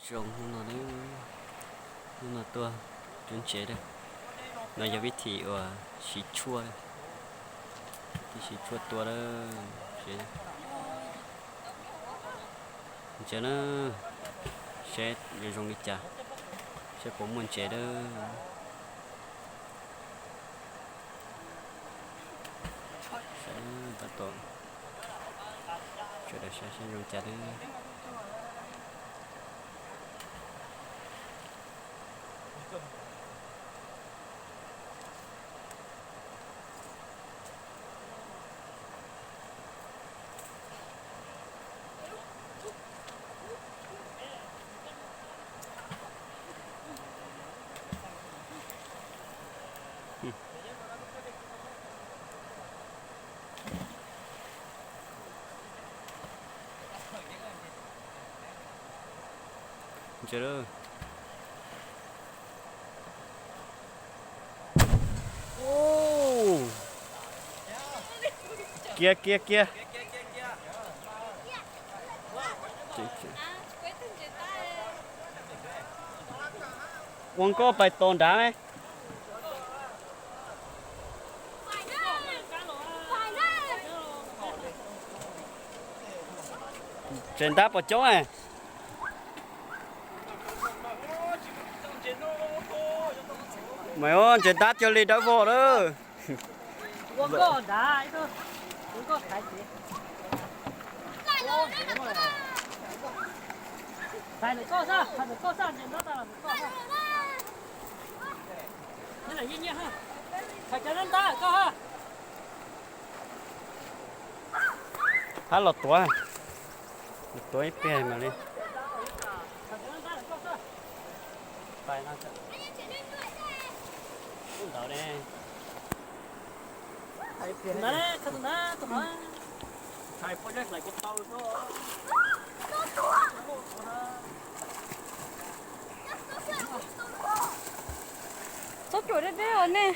Zoo hnub no, hnub no tuaj cuab ntses lawm. No yog vib thim uas siv tshuaj, vib thim siv tshuaj tua lawm. Ntses na, saib zoo li cas, saib puas muaj ntses lawm. Saib tab tom sawv daws saib saib zoo cas lawm. Ntses lawm. Kiag kiag kiag. Ua nkauj pais tos nrad me. Ntses ntab puas coob? Mas ntses ntab cuag li dawb vog lawm. Hab los tuav, los tuav ib pliag mam li. Txhob cuam deb deb os nej.